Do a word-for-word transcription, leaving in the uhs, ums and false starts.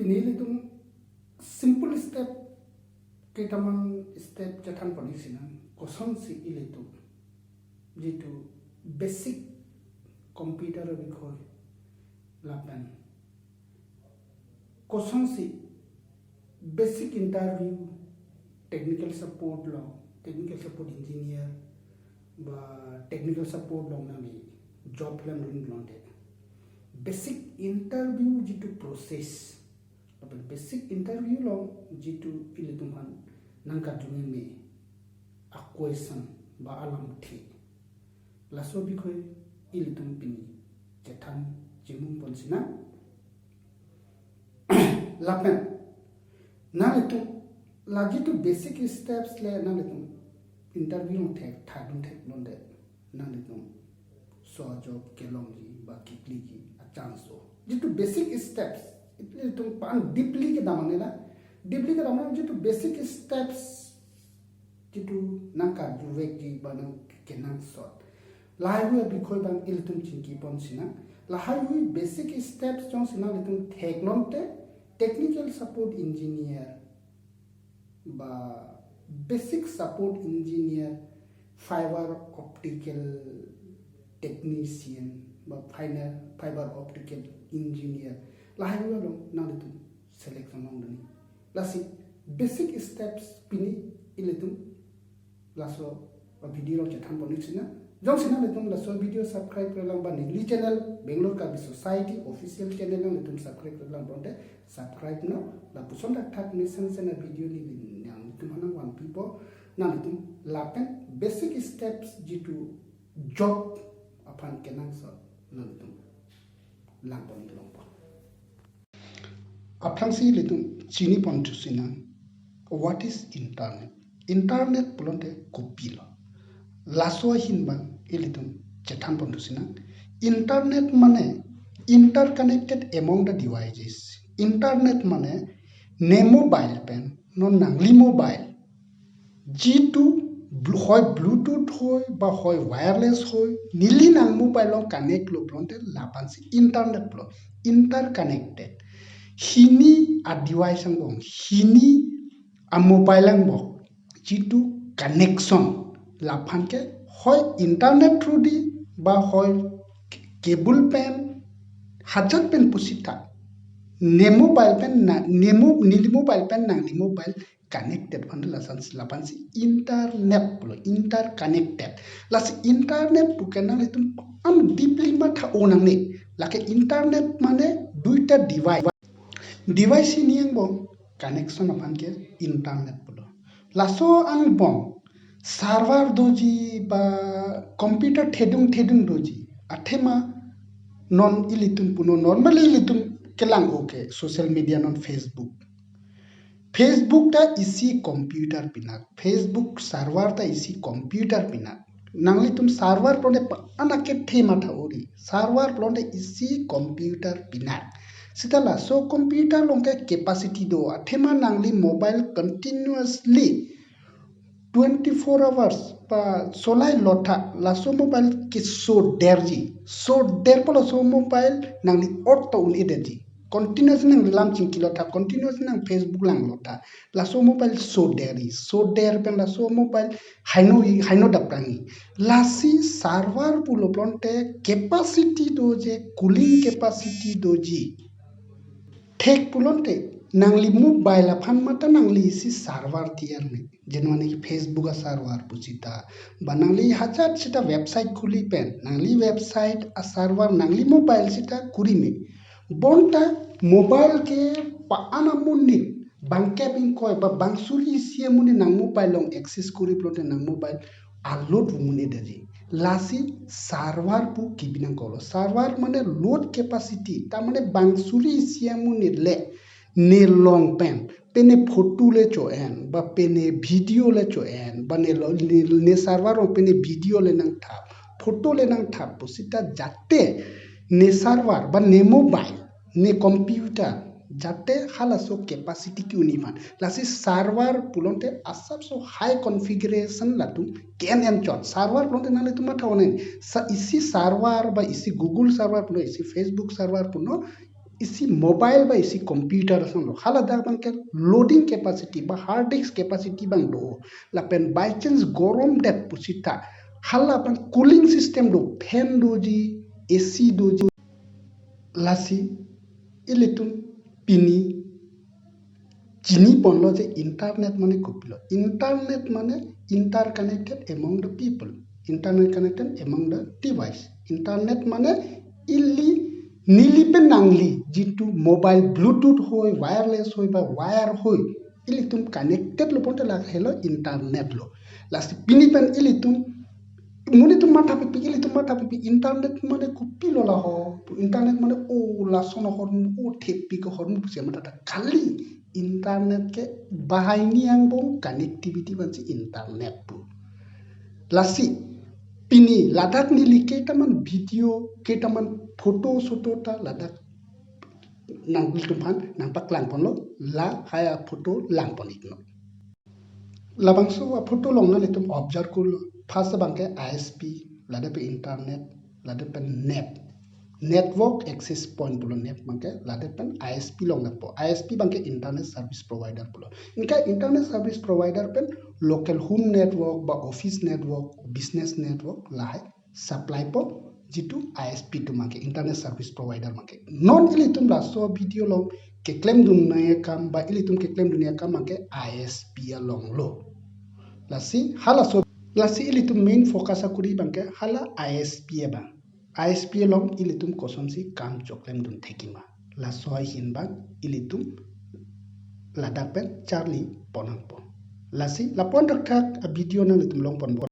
Pini ilitum simple step, ketaman step chethan pon-ik sinang, kosonsi ilitum jitu basic computer bikhoi lapen kosonsi basic interview technical support along, technical support engineer ba technical support along nangli job klemdun pulote, basic interview jitu process, lapen basic interview along jitu ilitum aphan nangkarju meme a-question ba alamthe, laso bikhoi ilitum pini chethan chimung pon sinang. Lapen nanglitum la jitu basic steps le nanglitum interview along thek, thadun thek pulote nanglitum so job kelongji ba kekleji a-chance do. Jitu basic steps, ilitum pan deeply kedam nangji la, deeply kedam nang jitu basic steps jitu nangkarjuvekji ba nangkenangsot, lahai hui abikhoi abang ilitum chingki pon sinang. Lahai hui basic steps jongsi nanglitum thek lote, technical support engineer ba basic support engineer, fiber optical technician ba fiber, fiber optical engineer, lahai hui along nanglitum selection longdunji. Lasi basic steps pini ilitum laso a-video along chethan pon-ik sinang. Jongsi nanglitum laso video subscribe klemkle lang ba neli channel Bangalore Karbi Society official channel nanglitum subscribe klemkle lang pulote subscribe non. Lapuson thakthak mesen mesen a-video neli nanglitum aphan nangvanpipo. Nanglitum lapen basic steps jitu job aphan kenangsot nanglitum lang pon-ik longpo. Aphrangsi ilitum chini pon thu sinang, what is internet? Internet pulote kopilo? Laso ahin abang ilitum chethan pon thu sinang. Internet mane interconnected among the devices. Internet mane ne mobile pen non nangli mobile, jitu blu-, hoi Bluetooth hoi ba hoi wireless hoi, neli nang mobile along connect lo pulote lapansi internet pulo, interconnected. Hini a-device angbong, hini a-mobile angbong, jitu connection, laphan ke hoi internet through di ba hoi cable pen, hajat pen pusita, ne mobile pen na, ne mo-, neli mobile pen nangli mobile connected aphan lasan, lapansi internet pulo, interconnected. Lasi internet pu ke nanglitum am deeply matha-o nangne. Lake internet mane duita device. Device hini angbong connection aphan ke internet pulo. Laso angbong server doji ba computer thedung thedung doji, athema non ilitum punon, normally ilitum kelang-o ke social media non Facebook. Facebook ta isi computer pinak, Facebook server ta isi computer pinak. Nanglitum server pulote pa-an akethe matha-ori. Server pulote isi computer pinak. Seta laso computer along ke capacity do, athema nangli mobile continuously twenty-four hours pa solai lotha, laso mobile ke soderji, soder po laso mobile nangli ot to un-edetji. Continuous nangli lam chingki lotha, continuous nang Facebook lang lotha, laso mobile soderji, soder pen laso mobile haino, haino daprangji. Lasi server pulo pulote capacity doji, cooling capacity doji. Thek pulote nangli mobile aphan mate nangli isi server tiyar me. Jenwani Facebook a-server pusita, ba nangli hajat sita website khuli pen, nangli website a-server nangli mobile sita kuri me. Bonta mobile ke pa-an amonit, bangkep ingkoi ba bangsuri isi amonit nang mobile along access kuri pulote nang mobile a-load un-edetji. Lasi server pu kebi nangkoklo. Server mane load capacity, ta mane bangsuri isi amonit le ne long pen, pine photo le cho-en, ba pine video le cho-en, ba ne lo-, ne, ne server along pine video le nangthap, photo le nangthap pusita jate ne server ba ne mobile, ne computer, jate halaso capacity ke-un-e aphan. Lasi server pulote asapso high configuration latum ke-en-en chot. Server pulote nanglitum matha-o nang. Sa isi server ba isi Google server punon, isi Facebook server punon, isi mobile ba isi computer asonlo. Haladak abangke loading capacity ba hard disk capacity abang do. Lapen by chance gorom det pusita, hala abang cooling system do, fan doji, A C doji. Lasi ilitum pini chiniponlo je internet mane kopilo. Internet mane interconnected among the people. Internet connected among the device. Internet mane ili neli pen nangli jitu mobile Bluetooth hoi, wireless hoi ba wire hoi, ilitum connected lo pulote lahelo internet lo. Lasi pini pen ilitum monit atum matha pikpik, ilitum matha pikpik, internet mane kopilo laho, internet mane o lason ahormu, o thepik ahormu pusi matha ta, kali internet ke bahini angbong connectivity abangsi internet pu. Lasi pini ladak neli ketaman video, ketaman photo soto ta ladak nanglitum aphan nangpaklangponlo, lahai aphoto langpon-iknon. Labangso aphoto along nanglitum observe kurlo. First abangke I S P, ladak pen internet, ladak pen net. Network access point pulo net abangke, ladak pen I S P along dampo. I S P abangke internet service provider pulo. Anke internet service provider pen local home network ba office network, business network lahai supplypo jitu I S P atum abangke, internet service provider abangke. Non ilitum laso video along keklemdun nangji akam ba ilitum keklemdun nangji akam abangke I S P alonglo. Lasi halaso, lasi ilitum main focus akuri abangke hala I S P abang. I S P along ilitum kosonsi kam choklemdun thekji ma, laso ahin abang ilitum ladak pen charlipon nangpo. Lasi lapu-an thakthak avideo nanglitum longponpo.